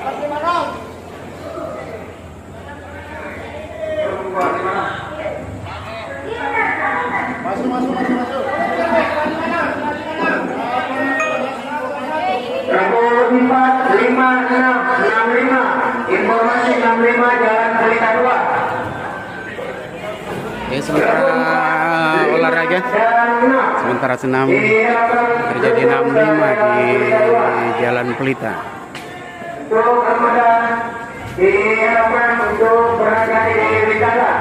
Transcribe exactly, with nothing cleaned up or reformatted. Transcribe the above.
Rebo empat, lima enam, enam lima. Informasi enam lima, Jalan Pelita dua. Ya, sementara olahraga, sementara senam terjadi enam lima di Jalan Pelita. Untuk Ramadan, diharapkan untuk berangkat di wisata.